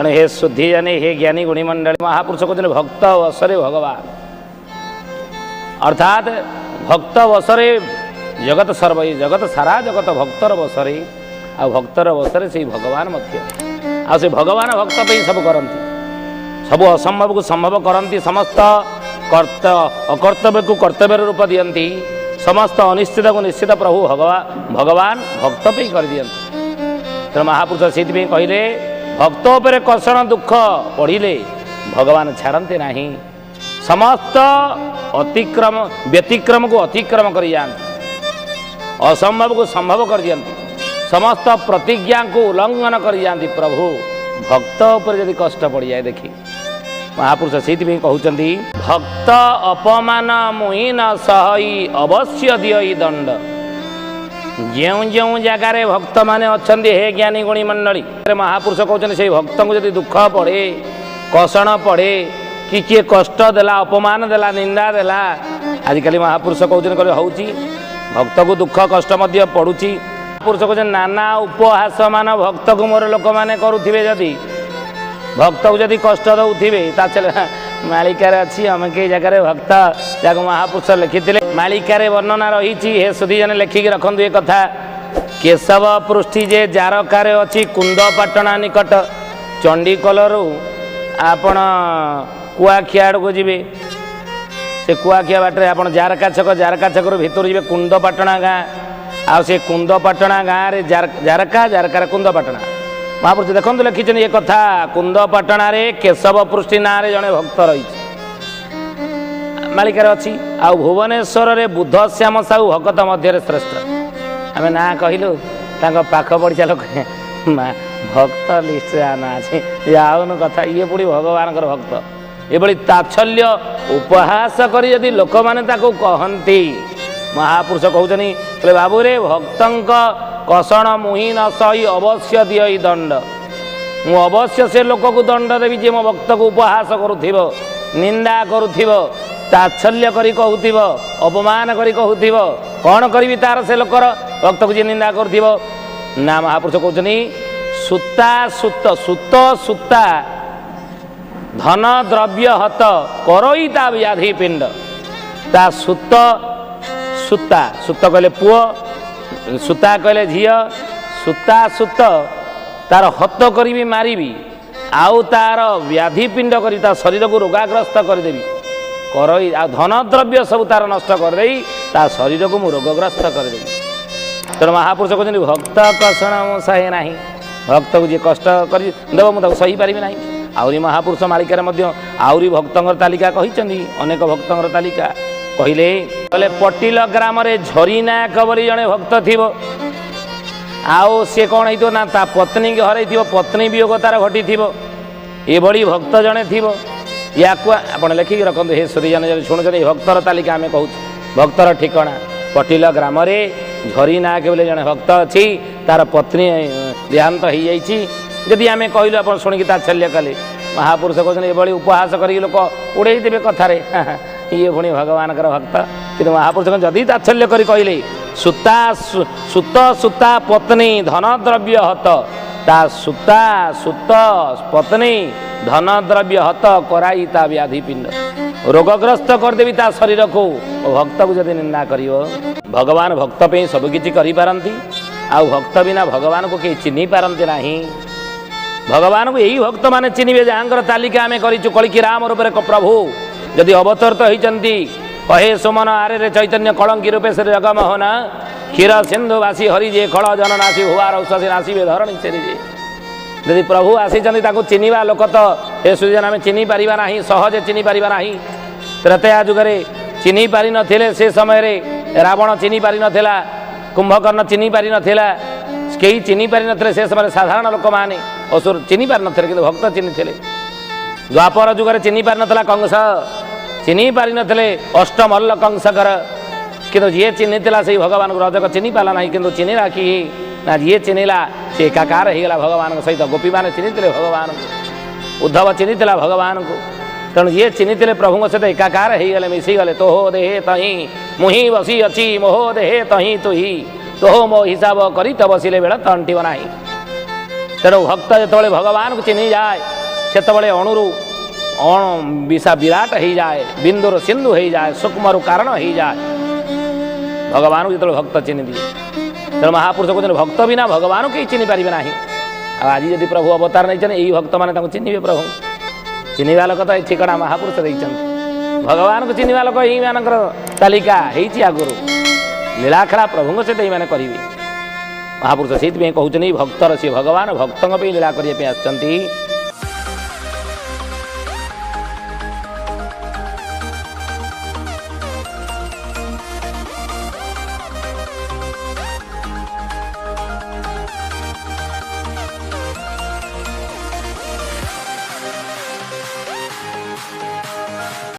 ତେଣୁ ହେ ଶୁଦ୍ଧି ଜାନି, ହେ ଜ୍ଞାନୀ ଗୁଣୀମଣ୍ଡଳୀ, ମହାପୁରୁଷ କହୁଛନ୍ତି ଭକ୍ତ ବଶରେ ଭଗବାନ, ଅର୍ଥାତ୍ ଭକ୍ତ ବଶରେ ଜଗତ ସର୍ବ, ଜଗତ ସାରା ଜଗତ ଭକ୍ତର ବଶରେ, ଆଉ ଭକ୍ତର ବଶରେ ସେଇ ଭଗବାନ ମଧ୍ୟ। ଆଉ ସେ ଭଗବାନ ଭକ୍ତ ପାଇଁ ସବୁ କରନ୍ତି, ସବୁ ଅସମ୍ଭବକୁ ସମ୍ଭବ କରନ୍ତି, ସମସ୍ତ କର୍ତ୍ତ ଅକର୍ତ୍ତବ୍ୟକୁ କର୍ତ୍ତବ୍ୟର ରୂପ ଦିଅନ୍ତି, ସମସ୍ତ ଅନିଶ୍ଚିତକୁ ନିଶ୍ଚିତ ପ୍ରଭୁ ଭଗବାନ ଭକ୍ତ ପାଇଁ କରିଦିଅନ୍ତି। ତେଣୁ ମହାପୁରୁଷ ସେଇଥିପାଇଁ କହିଲେ, ଭକ୍ତ ଉପରେ କଷଣ ଦୁଃଖ ପଡ଼ିଲେ ଭଗବାନ ଛାଡ଼ନ୍ତି ନାହିଁ, ସମସ୍ତ ଅତିକ୍ରମ ବ୍ୟତିକ୍ରମକୁ ଅତିକ୍ରମ କରିଯାଆନ୍ତି, ଅସମ୍ଭବକୁ ସମ୍ଭବ କରିଦିଅନ୍ତି, ସମସ୍ତ ପ୍ରତିଜ୍ଞାକୁ ଉଲ୍ଲଙ୍ଘନ କରିଯାଆନ୍ତି ପ୍ରଭୁ ଭକ୍ତ ଉପରେ ଯଦି କଷ୍ଟ ପଡ଼ିଯାଏ। ଦେଖି ମହାପୁରୁଷ ସେଇଥିପାଇଁ କହୁଛନ୍ତି, ଭକ୍ତ ଅପମାନ ମୁହିଁ ନ ସହଇ ଅବଶ୍ୟ ଦିଅଇ ଦଣ୍ଡ। ଯେଉଁ ଯେଉଁ ଜାଗାରେ ଭକ୍ତମାନେ ଅଛନ୍ତି, ହେ ଜ୍ଞାନୀ ଗୁଣୀ ମଣ୍ଡଳୀ, ମହାପୁରୁଷ କହୁଛନ୍ତି ସେଇ ଭକ୍ତଙ୍କୁ ଯଦି ଦୁଃଖ ପଡ଼େ, କଷଣ ପଡ଼େ, କି କିଏ କଷ୍ଟ ଦେଲା, ଅପମାନ ଦେଲା, ନିନ୍ଦା ଦେଲା, ଆଜିକାଲି ମହାପୁରୁଷ କହୁଛନ୍ତି କହିଲେ ହେଉଛି ଭକ୍ତକୁ ଦୁଃଖ କଷ୍ଟ ମଧ୍ୟ ପଡ଼ୁଛି। ମହାପୁରୁଷ କହୁଛନ୍ତି ନାନା ଉପହାସମାନ ଭକ୍ତକୁ ମୋର ଲୋକମାନେ କରୁଥିବେ, ଯଦି ଭକ୍ତକୁ ଯଦି କଷ୍ଟ ଦେଉଥିବେ, ତା ମାଳିକାରେ ଅଛି ଅମକେଇ ଜାଗାରେ ଭକ୍ତ, ଯାହାକୁ ମହାପୁରୁଷ ଲେଖିଥିଲେ, ମାଳିକାରେ ବର୍ଣ୍ଣନା ରହିଛି। ହେ ସୁଧୀଜନେ, ଲେଖିକି ରଖନ୍ତୁ ଏ କଥା। କେଶବ ପୃଷ୍ଠି ଯେ ଜାରକାରେ ଅଛି କୁନ୍ଦପାଟଣା ନିକଟ, ଚଣ୍ଡିକୋଲରୁ ଆପଣ କୁଆଖିଆ ଆଡ଼କୁ ଯିବେ, ସେ କୁଆଖିଆ ବାଟରେ ଆପଣ ଜାରକା ଛକ, ଜାରକା ଛକରୁ ଭିତରୁ ଯିବେ କୁନ୍ଦପାଟଣା ଗାଁ, ଆଉ ସେ କୁନ୍ଦପାଟଣା ଗାଁରେ ଜାରକା, ଜାରକାରେ କୁନ୍ଦପାଟଣା। ମହାପୁରୁଷ ଦେଖନ୍ତୁ ଲେଖିଛନ୍ତି ଏ କଥା, କୁନ୍ଦପାଟଣାରେ କେଶବ ପୃଷ୍ଠି ନାଁରେ ଜଣେ ଭକ୍ତ ରହିଛି, ମାଳିକାରେ ଅଛି। ଆଉ ଭୁବନେଶ୍ୱରରେ ବୁଦ୍ଧଶ୍ୟାମ ସାହୁ ଭକତ ମଧ୍ୟରେ ଶ୍ରେଷ୍ଠ। ଆମେ ନାଁ କହିଲୁ, ତାଙ୍କ ପାଖ ପଡ଼ିଶା ଲୋକ ମା ଭକ୍ତ ଲିଷ୍ଟରେ ନାଁ ଅଛି, ଆଉନୁ କଥା, ଇଏ ପୁଣି ଭଗବାନଙ୍କର ଭକ୍ତ। ଏଭଳି ତାଚ୍ଛଲ୍ୟ ଉପହାସ କରି ଯଦି ଲୋକମାନେ ତାକୁ କହନ୍ତି, ମହାପୁରୁଷ କହୁଛନ୍ତି କହିଲେ ବାବୁରେ, ଭକ୍ତଙ୍କ କଷଣ ମୁହିଁ ନ ସହି ଅବଶ୍ୟ ଦିଅଇ ଦଣ୍ଡ। ମୁଁ ଅବଶ୍ୟ ସେ ଲୋକକୁ ଦଣ୍ଡ ଦେବି ଯିଏ ମୋ ଭକ୍ତକୁ ଉପହାସ କରୁଥିବ, ନିନ୍ଦା କରୁଥିବ, ତାଚ୍ଛଲ୍ୟ କରି କହୁଥିବ, ଅପମାନ କରି କହୁଥିବ। କ'ଣ କରିବି ତାର ସେ ଲୋକର, ଭକ୍ତକୁ ଯିଏ ନିନ୍ଦା କରୁଥିବ ନା? ମହାପୁରୁଷ କହୁଛନ୍ତି ସୂତା ସୁତ ସୁତ ସୂତା ଧନ ଦ୍ରବ୍ୟ ହତ କରଇ ତା ବ୍ୟାଧି ପିଣ୍ଡ। ତା ସୁତ ସୂତା, ସୁତ କହିଲେ ପୁଅ, ସୂତା କହିଲେ ଝିଅ, ସୂତା ସୁତ ତାର ହତ କରିବି, ମାରିବି, ଆଉ ତାର ବ୍ୟାଧି ପିଣ୍ଡ କରିବି, ତା ଶରୀରକୁ ରୋଗାଗ୍ରସ୍ତ କରିଦେବି। କରଇ ଆଉ ଧନଦ୍ରବ୍ୟ ସବୁ ତାର ନଷ୍ଟ କରିଦେଇ ତା ଶରୀରକୁ ମୁଁ ରୋଗଗ୍ରସ୍ତ କରିଦେବି। ତେଣୁ ମହାପୁରୁଷ କହୁଛନ୍ତି ଭକ୍ତ କଷଣ ମୁଁ ସହେ ନାହିଁ, ଭକ୍ତକୁ ଯିଏ କଷ୍ଟ କରି ଦେବ ମୁଁ ତାକୁ ସହିପାରିବି ନାହିଁ। ଆହୁରି ମହାପୁରୁଷ ମାଳିକାରେ ମଧ୍ୟ ଆହୁରି ଭକ୍ତଙ୍କର ତାଲିକା କହିଛନ୍ତି, ଅନେକ ଭକ୍ତଙ୍କର ତାଲିକା କହିଲେ। କହିଲେ ପଟିଲ ଗ୍ରାମରେ ଝରିନାୟକ ବୋଲି ଜଣେ ଭକ୍ତ ଥିବ, ଆଉ ସିଏ କ'ଣ ହେଇଥିବ ନା ତା ପତ୍ନୀକି ହରେଇଥିବ, ପତ୍ନୀ ବିୟୋଗ ତାର ଘଟିଥିବ, ଏଭଳି ଭକ୍ତ ଜଣେ ଥିବ। ୟାକୁ ଆପଣ ଲେଖିକି ରଖନ୍ତୁ, ହେ ସୁଧୀଜନ ଯଦି ଶୁଣୁଛନ୍ତି, ଏ ଭକ୍ତର ତାଲିକା ଆମେ କହୁଛୁ। ଭକ୍ତର ଠିକଣା ପଟିଲ ଗ୍ରାମରେ ଝରିନାୟକ ବୋଲି ଜଣେ ଭକ୍ତ ଅଛି, ତାର ପତ୍ନୀ ଦେହାନ୍ତ ହେଇଯାଇଛି। ଯଦି ଆମେ କହିଲୁ, ଆପଣ ଶୁଣିକି ତାଚ୍ଛଲ୍ୟ କଲେ, ମହାପୁରୁଷ କହୁଛନ୍ତି ଏଭଳି ଉପହାସ କରିକି ଲୋକ ଉଡ଼େଇ ଦେବେ କଥାରେ, ଇଏ ପୁଣି ଭଗବାନଙ୍କର ଭକ୍ତ। କିନ୍ତୁ ମହାପୁରୁଷ ଯଦି ତାଚ୍ଛଲ୍ୟ କରି କହିଲେ ସୂତା ସୁତ ସୂତା ପତ୍ନୀ ଧନଦ୍ରବ୍ୟ ହତ, ତା ସୂତା ସୁତ ପତ୍ନୀ ଧନଦ୍ରବ୍ୟ ହତ କରାଇ ତା ବ୍ୟାଧି ପିଣ୍ଡ, ରୋଗଗ୍ରସ୍ତ କରିଦେବି ତା ଶରୀରକୁ, ଓ ଭକ୍ତକୁ ଯଦି ନିନ୍ଦା କରିବ। ଭଗବାନ ଭକ୍ତ ପାଇଁ ସବୁକିଛି କରିପାରନ୍ତି, ଆଉ ଭକ୍ତ ବିନା ଭଗବାନକୁ କେହି ଚିହ୍ନି ପାରନ୍ତି ନାହିଁ। ଭଗବାନଙ୍କୁ ଏଇ ଭକ୍ତମାନେ ଚିହ୍ନିବେ ଯାହାଙ୍କର ତାଲିକା ଆମେ କରିଛୁ। କଳିକି ରାମ ରୂପରେ ପ୍ରଭୁ ଯଦି ଅବତରିତ ହେଇଛନ୍ତି, କହେ ସୁମନ ଆରେ ଚୈତନ୍ୟ କଳଙ୍କି ରୂପେ ସେ ଜଗମୋହନ, କ୍ଷୀର ସିନ୍ଧୁ ବାସି ହରି ଯେ ଖଳ ଜନ ନାସି ଭୁବାର ଉଷସୀ ନାସିବେ ଧରଣୀ ସେରି ଯେ। ଯଦି ପ୍ରଭୁ ଆସିଛନ୍ତି ତାକୁ ଚିହ୍ନିବା ଲୋକ ତ ଏ ସୁଜନ ଆମେ ଚିହ୍ନି ପାରିବା ନାହିଁ, ସହଜେ ଚିହ୍ନି ପାରିବା ନାହିଁ। ତ୍ରେତୟା ଯୁଗରେ ଚିହ୍ନି ପାରିନଥିଲେ, ସେ ସମୟରେ ରାବଣ ଚିହ୍ନି ପାରିନଥିଲା, କୁମ୍ଭକର୍ଣ୍ଣ ଚିହ୍ନି ପାରିନଥିଲା, କେହି ଚିହ୍ନି ପାରିନଥିଲେ ସେ ସମୟରେ। ସାଧାରଣ ଲୋକମାନେ ଅସୁର ଚିହ୍ନି ପାରିନଥିଲେ, କିନ୍ତୁ ଭକ୍ତ ଚିହ୍ନିଥିଲେ। ଦ୍ୱାପର ଯୁଗରେ ଚିହ୍ନି ପାରିନଥିଲା କଂସ, ଚିହ୍ନି ପାରିନଥିଲେ ଅଷ୍ଟମଲ୍ଲ କଂସକର, କିନ୍ତୁ ଯିଏ ଚିହ୍ନିଥିଲା ସେଇ ଭଗବାନଙ୍କୁ ରଜକ ଚିହ୍ନି ପାରିଲା ନାହିଁ, କିନ୍ତୁ ଚିହ୍ନିଲା କି ନା ଯିଏ ଚିହ୍ନିଲା ସେ ଏକାକାର ହେଇଗଲା ଭଗବାନଙ୍କ ସହିତ। ଗୋପୀମାନେ ଚିହ୍ନିଥିଲେ ଭଗବାନଙ୍କୁ, ଉଦ୍ଧବ ଚିହ୍ନିଥିଲା ଭଗବାନଙ୍କୁ। ତେଣୁ ଯିଏ ଚିହ୍ନିଥିଲେ ପ୍ରଭୁଙ୍କ ସହିତ ଏକାକାର ହେଇଗଲେ, ମିଶିଗଲେ। ତୋହୋ ଦେହେ ତହିଁ ମୁହିଁ ବସି ଅଛି, ମୋହୋ ଦେହେ ତହିଁ ତୁହି, ତୋହୋ ମୋ ହିସାବ କରି ତ ବସିଲେ ବେଳ ତଣ୍ଟିବ ନାହିଁ। ତେଣୁ ଭକ୍ତ ଯେତେବେଳେ ଭଗବାନକୁ ଚିହ୍ନି ଯାଏ, ସେତେବେଳେ ଅଣୁରୁ ଅଣ ବିଶା ବିରାଟ ହେଇଯାଏ, ବିନ୍ଦୁରୁ ସିନ୍ଧୁ ହେଇଯାଏ, ସୂକ୍ଷ୍ମରୁ କାରଣ ହେଇଯାଏ। ଭଗବାନକୁ ଯେତେବେଳେ ଭକ୍ତ ଚିହ୍ନି ଦିଏ। ତେଣୁ ମହାପୁରୁଷ କହୁଛନ୍ତି, ଭକ୍ତ ବିନା ଭଗବାନକୁ କେହି ଚିହ୍ନି ପାରିବେ ନାହିଁ। ଆଉ ଆଜି ଯଦି ପ୍ରଭୁ ଅବତାର ନେଇଛନ୍ତି, ଏଇ ଭକ୍ତମାନେ ତାଙ୍କୁ ଚିହ୍ନିବେ। ପ୍ରଭୁ ଚିହ୍ନିବା ଲୋକ ତ ଏଇ ଠିକଣା ମହାପୁରୁଷ ଦେଇଛନ୍ତି। ଭଗବାନକୁ ଚିହ୍ନିବା ଲୋକ ଏଇମାନଙ୍କର ତାଲିକା ହେଇଛି ଆଗରୁ। ଲୀଳାଖେଳା ପ୍ରଭୁଙ୍କ ସହିତ ଏଇମାନେ କରିବେ। ମହାପୁରୁଷ ସେଇଥିପାଇଁ କହୁଛନ୍ତି, ଭକ୍ତର ସିଏ ଭଗବାନ, ଭକ୍ତଙ୍କ ପାଇଁ ଲୀଳା କରିବା ପାଇଁ ଆସିଛନ୍ତି।